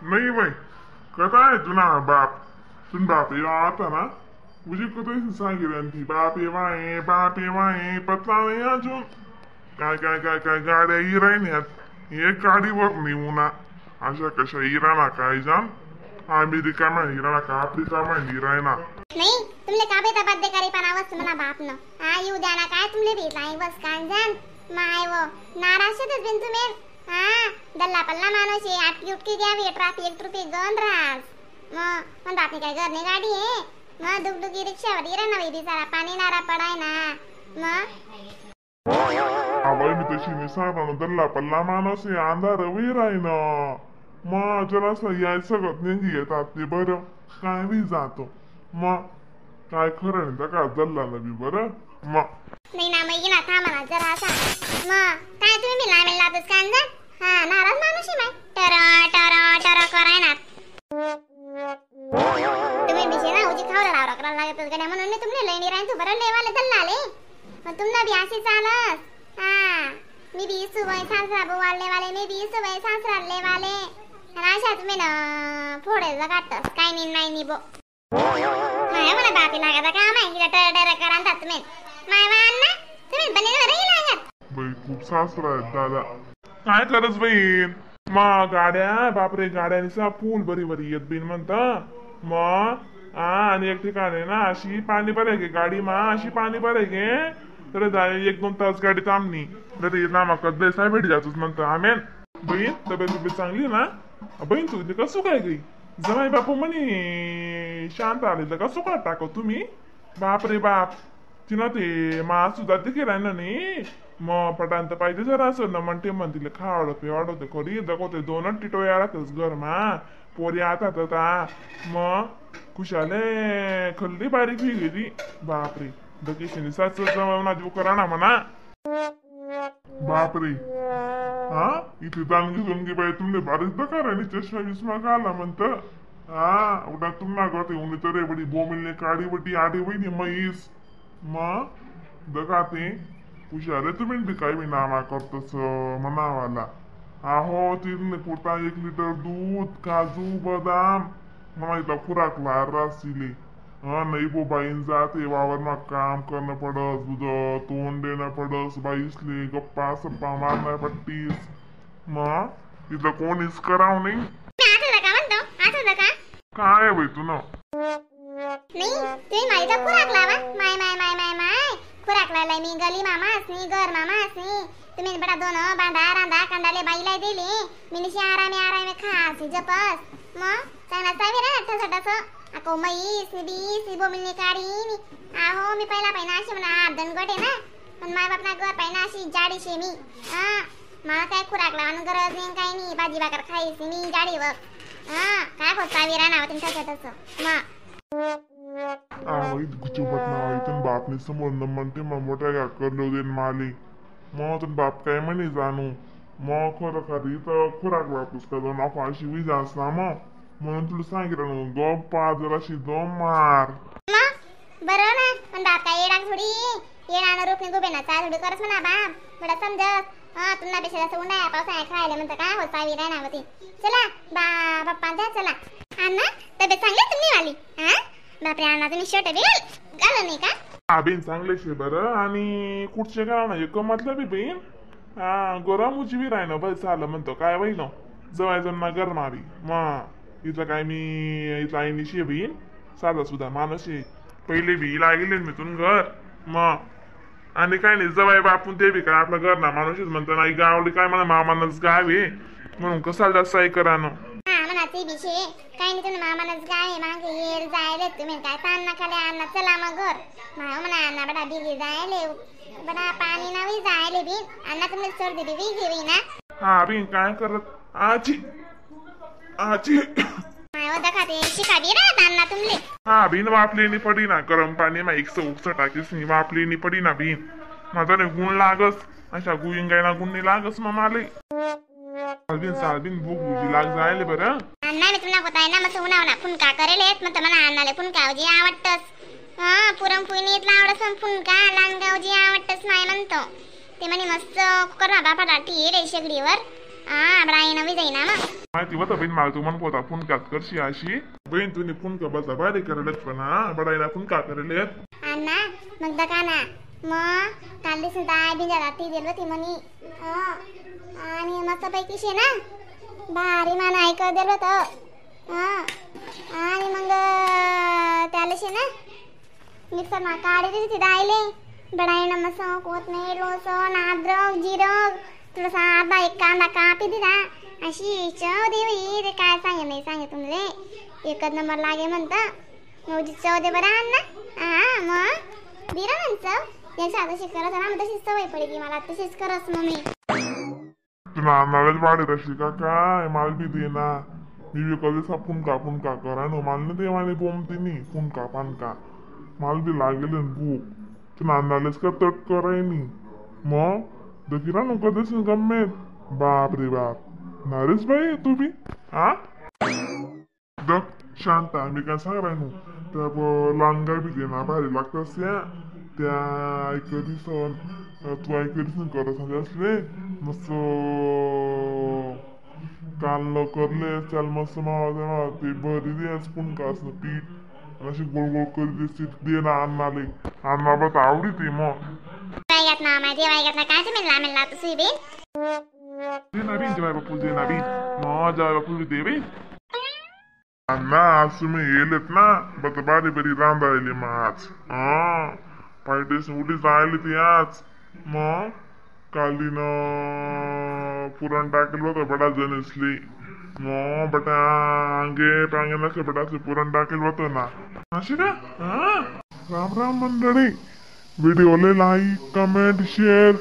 नाही बाई कथा आहे तुना बाप तुन बाप येवा आता ना उजी कथा सांगितलं ती बाप येवा आहे बाप येवा आहे पत्ता नाही अजून काय काय काय काय गाड्या इरायन्यात एक गाडीवर नाही उन्हा अशा कशा इराणा काय जाम अमेरिका मा इराणा का आफ्रिका मा इरायना नाही तुमले का बेता बड्डे करे पण आवस मला बाप न हा येऊ द्या ना काय तुमले बी नाही बस कान जान my वो नाराज बिन तुम्ही हा दल्ला पल्ला माणूस आहे आटकी उटकी घ्यावी ट्राफिक ट्रुफिक गण रास मग पण बापनी काय घरने गाडी आहे मग दुगदुगी रिक्षावर इरा ना बिचारा पाणी नारा पडाय ना मग आवाय मी तशी मी सांगणार दल्ला पल्ला माणूस आहे अंधार वीर आहे ना मग जरासं यायचं सगळं नेंगी घेतात ते बरं काय बी जातो मग काय खरं नाही का दल्ला ना बी बरं मग नाही ना मग ना थांबा ना जरा असा मग काय तुम्ही मी लामेल लातच कान जा हा नाराज माणूस आहे माय टर टर टर कराय ना तुम्ही बिशे ना उजी खावला लावरा करायला लागतच गड्या म्हणून मी तुमले लई राहीन तू बरं लेवाले दल्ला आले मग तुमना बी अशी चालस हा मी बी सुवय सासरा बुवाले वाले मी बी सुवय सासरा लेवाले आणि अशाच मी ना फोडायला काढतस काय नाही नाही नी बो माय म्हणा बापी लागत का माय हिला टर टर करांतात तुम्ही माय वाण ना तुम्ही बनेल बरं लागत बाई खूप सासरा आहेत दादा काय करत बहीण मग गाड्या बापरे गाड्या फुल बरी बरी येत बिन म्हणता मग आणि एक ठिकाणी ना अशी पाणी भराय गाडी मा अशी पाणी भराय गे तर एक दोन तास गाडी थांबणी तर नामा देसाई भेट जातोच म्हणता आमेन. बहीण तब्येत तब्येत चांगली ना बहीण तुझी कसं काय गई जमाई बापू म्हणे शांत आले तर कसं काय टाकव तुम्ही बाप रे बाप तिनं ते मा सुद्धा ते केला ना नाही मग पटांत पाहिजे जरा असं ना म्हणते म्हणतील खावड पिवाड खरी दखवते दोनच टिटोया राहतच घर मा पोरी आता आता मग खुशाले खल्ली बारीक होई गेली बापरे दकेशीने सास जमा करा ना म्हणा बापरे. हा इथे दानगी दोनगी बाई तुमने बारीक बघा आणि चष्मा बिस्मा घाला म्हणत हा उडा तुम्हा गते उन्ही तर बडी बोमिलने काडी बटी आडी वहिनी म्हैस मग दगा ते हुशार तुम्ही बी काही बी नामा करतस म्हणावाला आहो तिथले कुठता 1 लिटर दूध काजू बदाम मला इथला खुराक रासिले हा नाही बो बाईन जाते वावर मा काम करणं पडस दुध तोंड देणं पडस बाईसले गप्पा सप्पा मारणं पट्टीस मग इथं कोणीच करावं नाही. काय बाई तू ना नाही तुम्ही माझा खुराक लावा माय माय माय माय माय खुराक लावलाय मी गली मामा असनी घर मामा असनी तुम्ही बडा दोन बांधा रांधा कांदाले बाईला दिली मी निशी आरामे आरामे खासी जपस मग चांगला सावी रे ठस ठस अको म्हैस बीस बोमिलनी काढी आहो मी पहिला पहिला अशी म्हणा हात दणगट आहे ना पण माय बापना घर पहिला अशी जाडी शे मी हा मला काय खुराक लावणं गरज नाही काही नाही भाजी भाकर खायची मी जाडी बघ हा काय होत सावी राहणार तुमच्या तसं मग इथून बापने समोर न म्हणते मग मोठ्या का करलो then माले मग बाप काय म्हणे जाणू मग खरं खरी तर खुराक वापस का दोन अशी वीज असला मग म्हणून तुला सांगितलं गप्पा जराशी दम मार बरं ना पण बाप काय येणार थोडी येणार रुपये गुबे ना चाल थोडी करस म्हणा बाप बडा समजत हा तुला पेक्षा जास्त उन्हाळ्या पावसाळ्या खायला म्हणतं काय होत सावी राहणार होती. चला बा बाप्पा द्या चला अण्णा तब्येत चांगली तुम्ही वाली हा बापरे अण्णा तुम्ही शर्ट बी घाल नाही का हा बेन चांगले शे बरं आणि कुठचे का ना एक मतलब बी बेन हा गरम उजवी राही ना बस झालं म्हणतो काय बाई ना जवळ ना गरमावी मग इथं काय मी इथं आईनी शे बहीण साधा सुद्धा माणूस आहे पहिले बी लागेल मी तुन घर मग आणि काय नाही जवाय बापून ते बी काय आपलं घर ना माणूसच म्हणतो नाही गावली काय म्हणा मामानच गाव आहे म्हणून कसाला जास्त आहे करा ना हा म्हणा ते बी शे काय नाही तुम्ही मामानच गाव आहे मागे येल जायले तुम्ही काय ताण ना खाले अण्णा चला मग घर माय म्हणा अण्णा बडा बिगी जायले बडा पाणी नवी जायले बी अण्णा तुम्ही सर्दी बी घेवी ना हा बी काय करत आजी आजी हा बिन वापली पडी ना गरम पाणी मा एक उकस टाकीस नी वापली पडी ना बिन माझा रे गुण लागस अशा गुईंगायला गुण नाही लागस मग माले सालबिन सालबिन भूक बुजी लाग जायले बरं. अण्णा मी तुला होताय ना मग उन्हावना फुनका करेल येत मग मला अण्णाले फुनका जी आवडतस हा पुरणपोळी इथला आवडस फुनका लांडगाव जी आवडतस माय म्हणतो ते म्हणे मस्त कुकर बापाला टी रे शेगडीवर हा बडा नवी जाईना मग. माहिती होतं बहीण मला, तू मन पोता फुनकात करशी अशी. बहीण तुम्ही फुनका बसा भारी करेल पण हा बडाईला फुनका करेल. अण्णा मग दकाना मग काल दिसून दाय भिंजाला ती दिल होती म्हणी. आणि मस्तपैकी शे ना भारी मान ऐक दिलं होतं. आणि मग त्याला शे ना मिक्सर मा काढी दिली ती दायले बडाईना मस्त कोथमीर लसूण अद्रक जिरं थोडासा अर्धा एक कांदा कापी दिला अशी चव देवी ते काय सांगे नाही सांगे तुमले एकच नंबर लागे म्हणतं. मग चव दे बरं अण्णा. हा मग दिरा ना चव याच्या तशी करत ना मग तशीच सवय पडली मला तशीच करस मग मी. तुला अन्नालाच वाढत अशी का काय माल बी दे ना. मी बी कधीच फुनका फुनका करा नो माल नाही देवाने बोंबतीनी फुनका पानका माल बी लागेल भूक. तुला अन्नालाच का तट करायनी मग दकिरा नको कधीच गम्मेत. बाप रे बाप नारेच बाई तू बी. हा दक शांत मी काय सांग नो त्या लांगा बी दे ना भारी लागतात त्या त्या ऐक दिसन तू ऐक दिसन करत असले मस्त काल करले त्याला मस्त मावा ते भरी दे पुणका असं पीठ अशी गोल गोल करी दिसते दे ना अन्नाले अन्ना बस आवडी ती मग. ना माहिती वाईगात ना काय मेला मेला तू बी दे ना बी जवाय बापू दे ना बी मग जवाय बापू दे बी. अण्णा आज तुम्ही येलेत ना बत बारी बरी रांधायली मग आज. हा पायटेस उडी जायली ती आज. मग कालीन पुरण टाकेल होतं बडा जणसली मग बटा अंगे पांगे नसले बटाचे पुरण टाकेल होतं ना अशी का. राम राम मंडळी, व्हिडिओला like comment share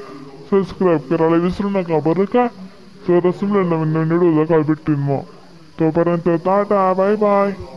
subscribe करायला विसरू नका बरं का. तर तुम्हाला नवीन नवीन व्हिडिओ काय भेटतील मग. तोपर्यंत tata bye bye.